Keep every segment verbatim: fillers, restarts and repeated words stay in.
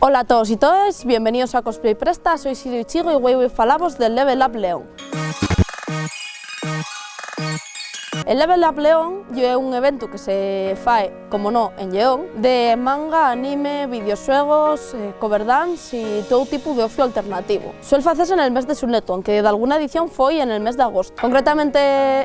Hola a toos y toes, bienveníos a Cosplay Presta, soi Sirio Ichigo y güei voi falavos del Level Up León. El Level Up León ye un eventu que se fai, como no, en Lleón, de manga, anime, videoxuegos, eh, cover dance y tou tipu d'ocio alternativu. Suel facese nel mes de xunetu, anque dalguna edición foi en el mes d'agostu. Concretamente,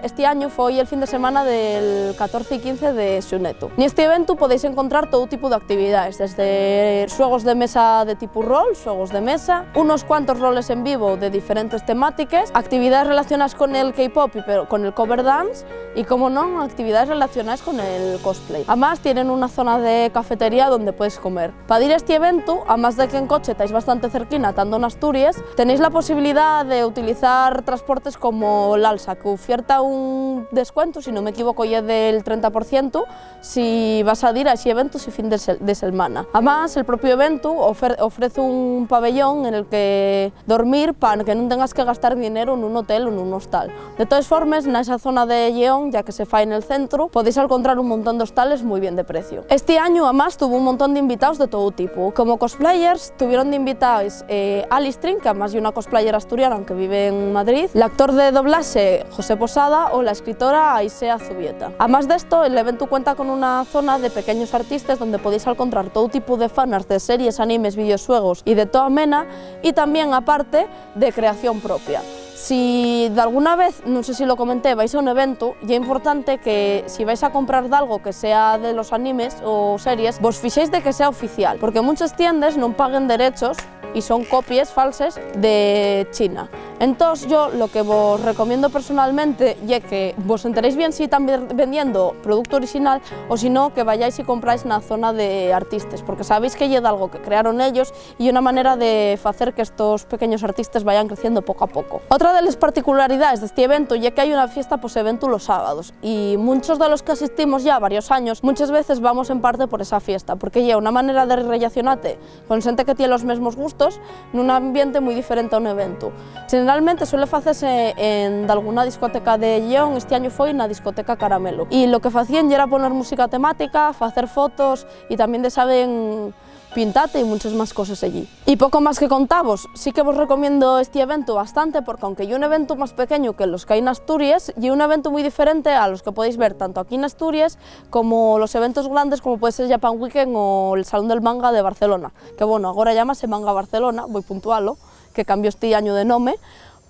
esti añu foi el fin de semana del catorce y quince de xunetu. Nesti eventu podéis encontrar tou tipu d'actividaes, desde xuegos de mesa de tipu rol, xuegos de mesa, unos cuantos roles en vivo de diferentes temátiques, actividaes relacionaes con el K-pop y pero con el cover dance, y, como non, actividaes relacionaes con el cosplay. Amás, tienen una zona de cafetería donde puedes comer. Pa dir a esti eventu, amás de que en coche tais bastante cerquina, tando n'Asturies, tenéis la posibilidá d'utilizar transportes como l'Alsa, que ufierta un descuentu, si no m'equivoco, ye del trenta por cientu, si vas a dir a esti eventu esti fin de sel-, de selmana. Amás, el propiu eventu ofer-, ofrez un pabellón en el que dormir pa que nun tengas que gastar dineru nun hotel o nun hostal. De toes formes, na esa zona de Lleón, ya que se fai nel centru, podéis alcontrar un montón d'hostales mui bien de preciu. Esti añu, amás, tuvo un montón d'invitaos de tou tipu. Como cosplayers, tuvieron d'invitaes, eh, Alistrin, que amás ye una cosplayer asturiana, aunque vive en Madrid, l'actor de doblaxe José Posada o la escritora Aisea Zubieta. Amás d'esto, el eventu cuenta con una zona de pequeños artistes donde podéis alcontrar tou tipu de fanarts de series, animes, videoxuegos y de toa mena, y tamién, aparte, de creación propia. Si dalguna vez, nun sé si lo comenté, vais a un eventu, ye importante que, si vais a comprar dalgo que sea de los animes o series, vos fixéis de que sea oficial, porque munches tiendes nun paguen derechos y son copies falses de China. Entós, yo lo que vos recomiendo personalmente ye que vos enteréis bien si tán ver-, vendiendo producto orixinal o, si no, que vayáis y compráis na zona de artistes, porque sabéis que ye dalgo que crearon ellos y una manera de facer que estos pequeños artistes vayan creciendo poco a poco. Otra de les particularidaes d'esti eventu ye que hai una fiesta pos-eventu los sábados, y munchos de los que asistimos ya varios años, munches veces vamos en parte por esa fiesta, porque ye una manera de rellacionate con xente que tien los mesmos gustos nun ambiente mui diferente a un eventu. Generalmente suele facese en dalguna discoteca de Lleón, esti añu foi na discoteca Caramelo, y lo que facíen yera poner música temática, facer fotos y tamién de saben pintate y munches más coses ellí. Y poco más que contavos, sí que vos recomiendo esti eventu bastante, porque aunque ye un eventu más pequeñu que los qu'hai n'Asturies, ye un eventu mui diferente a los que podéis ver tanto aquí n'Asturies como los eventos grandes como puede ser Japan Weekend o el Salón del Manga de Barcelona, que, bueno, agora llámase Manga Barcelona, voi puntualo, que cambió esti añu de nome,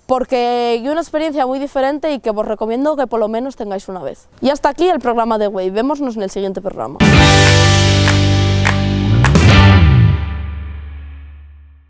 porque ye una experiencia mui diferente y que vos recomiendo que polo menos tengáis una vez. Y hasta aquí el programa de güei. Vémonos nel siguiente programa.